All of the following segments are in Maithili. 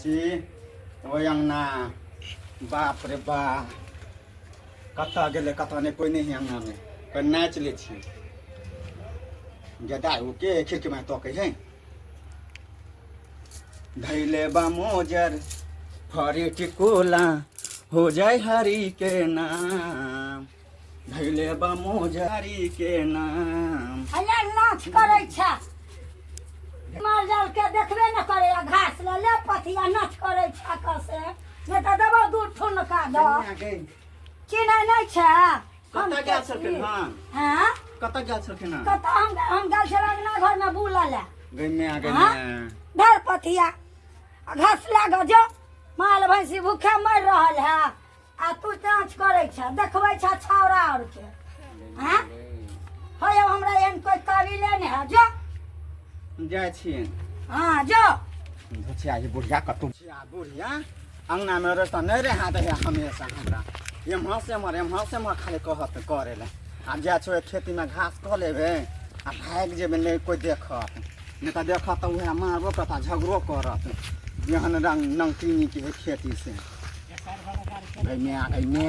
छी ओहि अङ्गना। बाप रे बा, कतऽ गेलै कतऽ नहि, कोइ नहि है अङ्गनामे। कोइ नाचि लै छी गेदा। ओ के खिड़कीमे तकै है? धैले बा मोजर फरी टिकोला हो जाय हरि के नाम। धैले बा मोजर हरि के नाम। अरे नाच करै छै, माल जाल के देखबे न करे। घास ले ले पथिया, नाच करै छै कसे नहि तऽ देबो दू ठुनका दऽ। चिन्है नहि छै हम? कतऽ गेल छलखिन हँ? हँ। कतऽ गेल छलखिन हँ? कतऽ हम गेल छलहुँ अंगना घरमे बुलऽ लए। गैमे आ हाँ? गैमे। धर पथिया आ घास लाग जो। माल भैंसी भूखे मरि रहल है आ तू जाँच करै छ, देखबै छ छावरा और के। हाँ हो, अब हमरा एहन कोई काबिले नहि है, जो। जाइ छियै। हाँ, जो। धोचिया ई बुढ़िया कतौ बुढ़िया अंगना में रहता नहीं रहा दे। हमेशा हमरा एम्हर से एम्हर, एम्हर से एम्हर खाली कहत करे ले। आब जाइ छौ खेती में, घास कऽ लेबे आ भागि जेबै, नहि कोइ देखत। नहि तऽ देखत तऽ उएह मारबो करत आ झगड़ो करत। एहन रंग नंगटिनी के है खेती से। गैमे आ गैमे,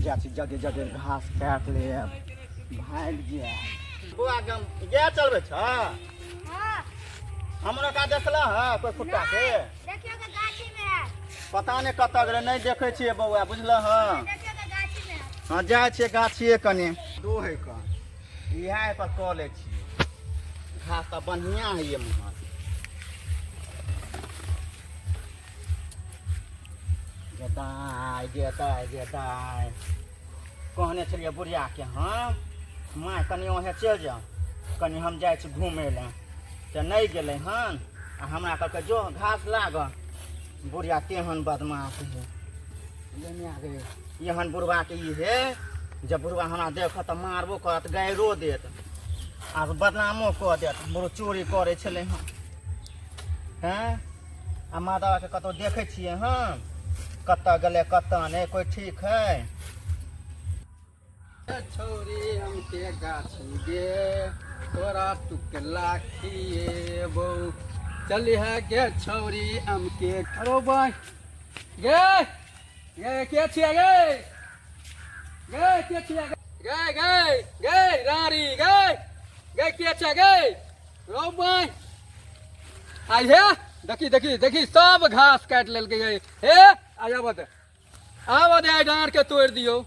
जाइ छी जल्दी जल्दी, घास काटि लेब, भागि जायब। बौआ, गम गाय चलबै छ? हाँ। हमरा का देखला है कोई कुत्ता के? देखियो के गाछी में है। पता नहीं कतऽ गेलै, नहीं देखै छियै बौआ, बुझल हँ? देखियो के गाछी में है। हँ, जाइ छियै गाछिए कनि दू है कऽ, इएह पर कऽ लै छियै। घास तऽ बढ़िआँ है एम्हर। गेदाय गेदाय गेदाय, कहने छलियै बुढ़ियाके हम, माय कनि ओहे चलि जाउ, कनि हम जाइ छी घुमै लए, तऽ नहि गेलै हन आ हमरा कहलकै जो घास लाग। बुढ़िया तेहन बदमाश है। एहन बुढ़बाके ई हे, जब बुढ़बा हमरा देखत तऽ मारबो करत, गाइरो देत आ बदनामो कऽ देत, बड़ो चोरी करै छलै हन। हैं, आ माधवाके कतहु देखै छियै हम? कतऽ गेलै कतऽ नहि, कोइ ठीक है? छौरी हमके गाछी गे, तोरा टुकला खिएबौ, चलिहे गे छौरी आमके। अरो बाय गे, गे के छियै गे? गे के छियै गे? गे गे रानी गे, गे के छियै गे? रो बाय, आइ हे, देखी देखी देखी, सब घास काटि लेलकै गे। हे, आइ आबऽ दे, आबऽ दे, आइ डाँर के तोड़ि दियौ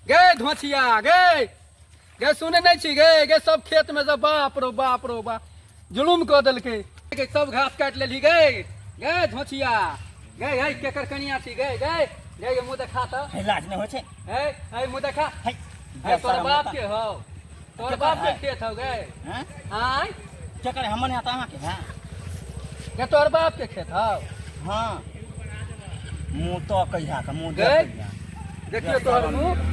गे। धोछिया गे, गे सुनै नहि छी गे? गे सब खेत में सब, बाप रो बाप रो बाप, जुलुम कऽ देलकै गे, सब घास काटि लेलही गे। गे धोछिया गे, हे केकर कनिया छी गे? गे गे गे, मुँह देखा तऽ। हे, लाज नहि होइ छै? हे हे, मुँह देखा। हे। हे, तोर बाप के हौ? तोर बाप के खेत हौ गे? हैं? आँय? केकर हमर है तऽ अहाँके है? गे तोर बाप के खेत हौ? हाँ, मुँह तो कहिया के मुँह गे? देख। देखियो तोहर मुँह।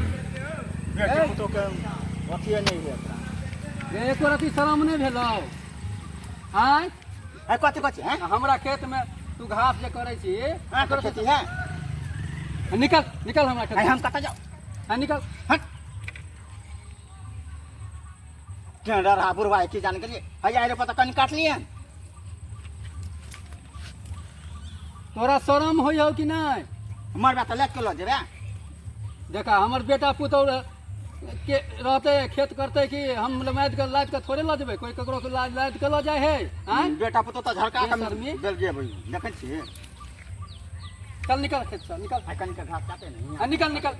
बेटी पुतोह के अथिए नहि है ओकरा। गे, एको रति शरम नहि भेलौ? आँय? है, कथी कथी है? हमरा खेत में तू घास जे करै छी। अहाँके खेती है? निकल निकल हमरा खेत। है, हम कतऽ जाउ? हाँ, निकल। हट, टेंडर हा बुढ़वा की जान गेलियै। है, आइ रे, पता कनि काटलियै। तोरा शरम होइ हौ कि नहि? मरबा तऽ लए के लऽ जेबै। देखा, हमर बेटा पुतौह के रहते खेत करते कि हम लादि कऽ लादि कऽ थोड़े लऽ जेबै? कोई ककरो के लादि लादि कऽ लऽ जाइ है? आँय? बेटा पुतोह तऽ झड़का के बेशर्मी। देल जेबै, देखै छियै। चल, निकल खेत से, निकल। है, कनिके घास काटे ने। हाँ, निकल निकल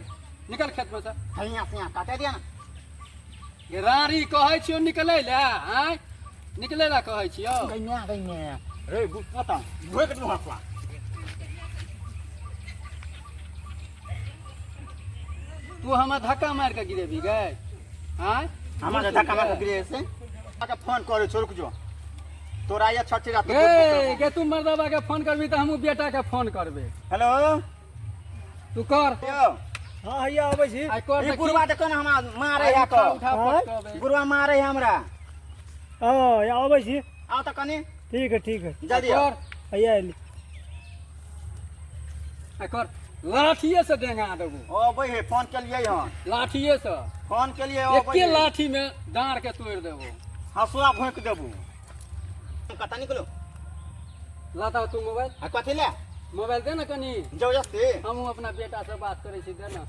निकल खेत में से। है, यहाँ से यहाँ काटे दिया ना। गे रानी, कहै छियौ निकलै लए। आँय, निकलै लए कहै छियौ। गैया गैया रे, पता भोक दू हसुआ। तू हमरा धक्का मारि कऽ गिरेबी गे? आँय? हमरा धक्का मार के गिरे से अगर फोन करे छो, रुक जो, तोरा ये छठी रात। गे गे, तू मर्दबा के फोन करबी तऽ हमहूँ बेटा के फोन करबै। हेलो। तू कर। यौ। हाँ, हैया अबै छी। आइ कर। ई देखी। बुढ़वा देखो ने, हमरा मारे है। उठा उठा आँय? पटकबै। बुढ़वा मारे है हमरा। हाँ, हैया अबै छी। आओ तऽ कनि। ठीक है, ठीक है। जल्दी आओ। कर। हैया अयली। आइ कर, लाठिए से डेंगा देबो। अबै है, फोन केलियै हन। लाठिए से। फोन केलियै, अबै एके है। लाठी में डाँड़ के तोड़ि देबो। हसुआ भोंकि देबू। कतऽ निकलो? लाता तू मोबाइल। आ कथी ले? मोबाइल दे ना कनी। जबरदस्ती। हमहूँ अपना बेटा से बात करै छी, दे ना।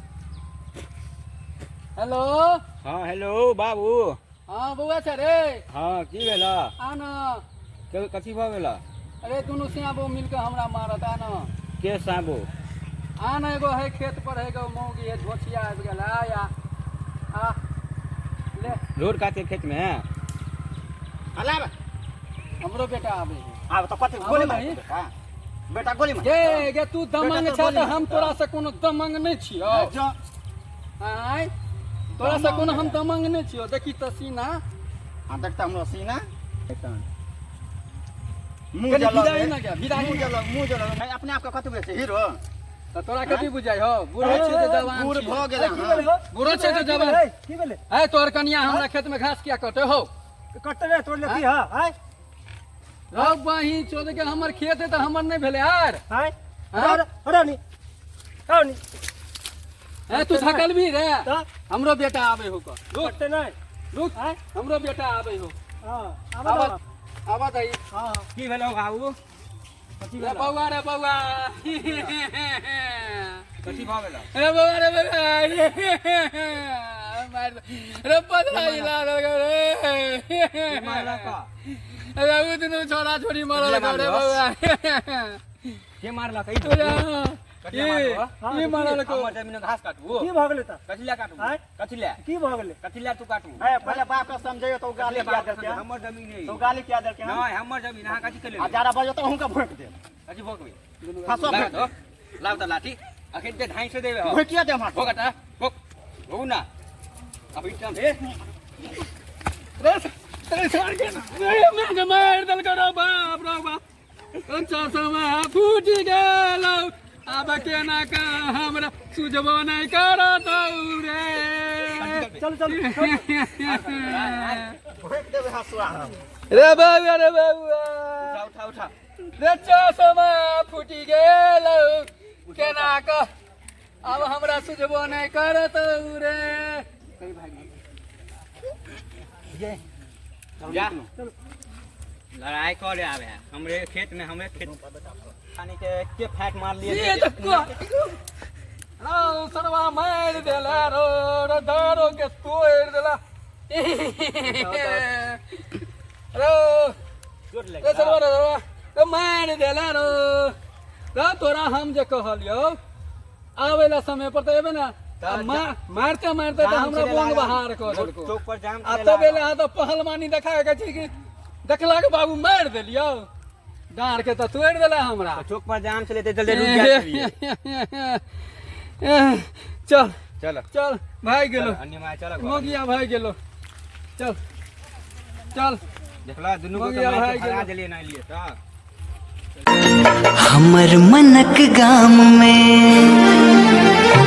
हेलो। हाँ हेलो बाबू। हाँ बौआ छै रे। हाँ की भेल? आ न। कथी भऽ गेल? अरे दुनू सियाबो मिलके हमरा मारत, आ न। के साबो? आ न, एगो है खेत पर है, एगो मौगी है, झोछिया आबि गेल। आ या आ ले। रोड काते खेत में है? अलाब। हमरो बेटा आबै है। आब तऽ कथी गोली मार आबै। बेटा, बेटा गोली मार। गे गे तू दमंग बेटा छै तो तऽ हम तोरा से कोनो दमंग नहि छियौ। जो। आँय, तोरा से कोनो हम दमंग नहि छियौ। देखी तऽ सीना। हाँ देखता हमरा सीना। मुँह कनी जलल विदाई है। ना गया, विदाई। मुँह जलल, मुँह जलल है। अपने आप के कथी बुझै छै हीरो? तऽ तोरा कथी बुझाइ हौ? बूढ़ो छी तऽ जवान बूढ़ छी। भऽ गेलै। की हँ भेलै हो? बूढ़ो छै तऽ की जवान। भेलै? की भेलै? है तोहर कनिया हमरा खेत में घास किया कटे हौ? कटतै नहि, तोड़ लेती। हाँ आय। रौ बही चोद के, हमर खेत है तऽ हमर नहि भेलै आर? आय। हाँ? अरे अरे नी आओ नी। है तू थकल भी रे? तऽ हमरो बेटा आबै हो कऽ, रुक। कटतै नहि। रुक, हमरो बेटा आबै हो। हाँ आबऽ आबऽ दो। आबऽ दही। हाँ। की भेल बाबू? रे बौआ, रे बौआ। कथी भऽ गेल? रे बौआ, रे बौआ, मार रे पधरा हिला देलकै रे। मारलक? अरे उ दुनू छोरा छोरी मरल रे बौआ। के मारलक? ई ई मरल को। हमर जमीन घास काटबू? की भऽ गेलै तऽ? कथी ले काटबू? आँय? कथी ले? की भऽ गेलै? कथी ले तू काटबू? है पहिले बाप के समझैयो तऽ ओ गाली किया देलकै? हमर जमीन है। तो गाली किया देलकै? नहीं, हमर जमीन अहाँ कथी के आ लेबै? जारा बजो तऽ अहूँ के भोंक देब। कथी भोकबै? हँसुआ लाव भोंक। दो, लाव तऽ लाठी अखन ते ढाई से देबै हो। भोंकिया देब हँसुआ। भोकटा भोक भोगू ना अभी टाइम हे। रे रे छोड़ के ना रे, मैं के मार देलकै रे। बाप रे बाप, अच्छा समय फूटि गेल। आब केना का हमरा सुझबो नहि करत रे। चल चल। भोंक देबै हँसुआ हम। रे बाबा, रे बाबा। उठा उठा उठा। रे चश्मा फूटि गेल, केना कऽ आब हमरा सुझबो नहि करत रे। जा लड़ाई करे आवे है हमरे खेत में, हमरे खेत पानी के फैट मार लिए। ये तऽ रौ सरवा मारि देला रो रो दारो के तोड़ि देला रो। चोट लग रे सरवा, रे सरवा रे, मारि देला रो रो। तोरा हम जे कहलियौ आबै ला समय पर तऽ एबे ना। आ मारते मारते तऽ हमरा बोंग बहार कऽ देलको। चौक पर जाम। आ तब एले अहाँ तऽ पहलवानी देखा के छै कि देखलक बाबू मारि देलियौ, डाँर के तऽ तोड़ि देला हमरा। चौक पर जाम चले ते जल्दी रुक जा। चल। चल। चल, भागि गेलो। अन्य माय चल। मोगिया भागि गेलो, चल चल। देखला दुनू को मोगिया मार भागि के भगा गेलो। देलिए ना लिए तऽ हमर मनक गाम में।